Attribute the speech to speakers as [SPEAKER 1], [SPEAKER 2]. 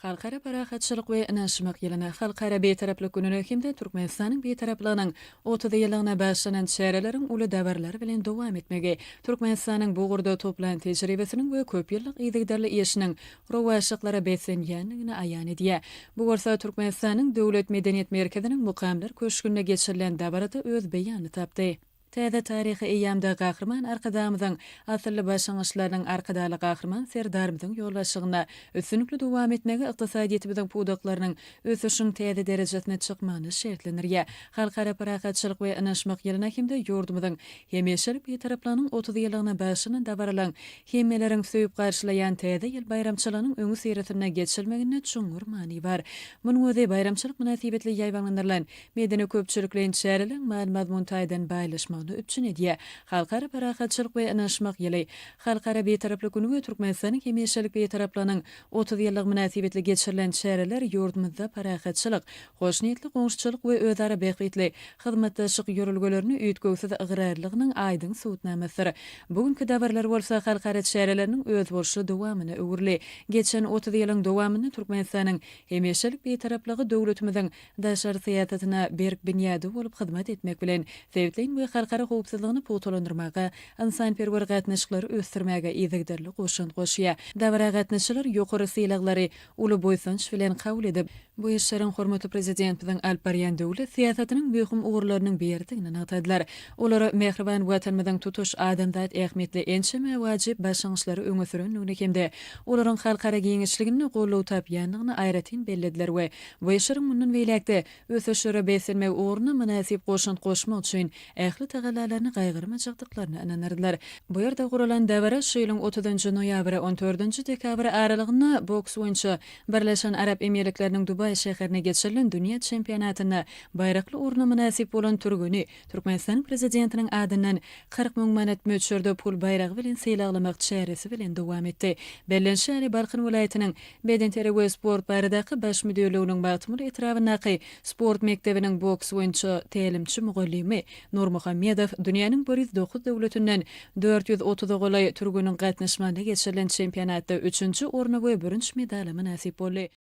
[SPEAKER 1] Halkara parahatçylyk we ynanyşmak ýylyna, Halkara Bitaraplyk gününe hem-de Türkmenistanyň Bitaraplygynyň 30 ýyllygyna bagyşlanan çäreleriň uly dabaralar bilen dowam etmegi Türkmenistanyň bu ugurda toplan tejribesiniň we köp ýyllyk yzygiderli işiniň rowaçlyklara beslenýändigini aýan edýär. Bu bolsa Türkmenistanyň Döwlet medeniýet merkeziniň Mukamlar köşgünde geçirilen dabarada öz beýanyny tapdy. Täze taryhy eýýamda Gahryman Arkadagymyzyň asylly başlangyçlarynyň Arkadagly Gahryman Serdarymyzyň ýolbaşçylygynda üstünlikli dowam etmegi ykdysadyýetimiziň pudaklarynyň ösüşiň täze derejesine çykmagyny şertlendirýär. Halkara parahatçylyk we ynanyşmak ýylyna hem-de ýurdumyzyň hemişelik Bitaraplygynyň 30 ýyllygyna bagyşlanan dabaralaryň hemmeleriň söýüp garşylaýan Täze ýyl baýramçylygynyň öňüsyrasynda geçirilmeginde çuňňur many bar. Munuň özi baýramçylyk mynasybetli ýaýbaňlandyrylan Medeni-köpçülikleýin çäreleriň many-mazmun taýdan baýlaşmagyny üpjün edýär. Halkara parahatçylyk we ynanyşmak ýyly, Halkara Bitaraplyk güni we Türkmenistanyň hemişelik Bitaraplygynyň 30 ýyllygy mynasybetli geçirilen çäreler ýurdumyzda parahatçylyk, hoşniýetli goňşuçylyk we özara bähbitli hyzmatdaşlyk ýörelgelerine üýtgewsiz ygrarlylygynyň aýdyň subutnamasydyr. Bu günki dabaralar bolsa halkara çäreleriniň özboluşly dowamyna öwrüldi. Geçen 30 ýylyň dowamynda Türkmenistanyň hemişelik Bitaraplygy döwletimiziň daşary syýasatyna berk binýady bolup hyzmat etmek bilen, sebitleýin we halkara howpsuzlygyny pugtalandyrmaga, ynsanperwer gatnaşyklary ösdürmäge yzygiderli goşant goşýar. Dabara gatnaşyjylar ýokary sylaglary uly buýsanç bilen kabul edip, bu işleriň hormatly Prezidentimiziň alyp barýan döwlet syýasatynyň möhüm ugurlarynyň biridigini nygtadylar. Olar mähriban Watanymyzyň tutuş adamzat ähmiýetli ençeme wajyp başlangyçlary öňe sürendigini hem-de olaryň halkara giňişliginde goldaw tapýandygyny aýratyn bellediler we Bu işleriň mundan beýläk-de ösüşlere beslenmegi ugrunda mynasyp goşant goşmak üçin ähli tagallalaryny gaýgyrmajakdyklaryna ynanyrdylar. Bu ýerde guralan dabara şu ýylyň otuzynjy noýabry, on dördünji dekabry aralygynda boks boýunça Birleşen Arap Emirlikleriniň Dubaý şäherinde geçirilen dünýä çempionatynda baýrakly orna mynasyp bolan türgeni Türkmenistanyň Prezidentiniň adyndan 40 müň manat möçberde pul baýragy bilen sylaglamak çäresi bilen dowam etdi. Bellenişi ýaly, Balkan welaýatynyň Bedenterbiýe we sport baradaky Baş müdirliginiň Magtymguly etrabyndaky sport mekdebiniň boks boýunça tälimçi mugallymy Nurmuhammedow dünýäniň 109 döwletinden 430-a golaý türgeniň gatnaşmagynda geçirilen çempionatda üçünji orna we bürünç medala mynasyp boldy.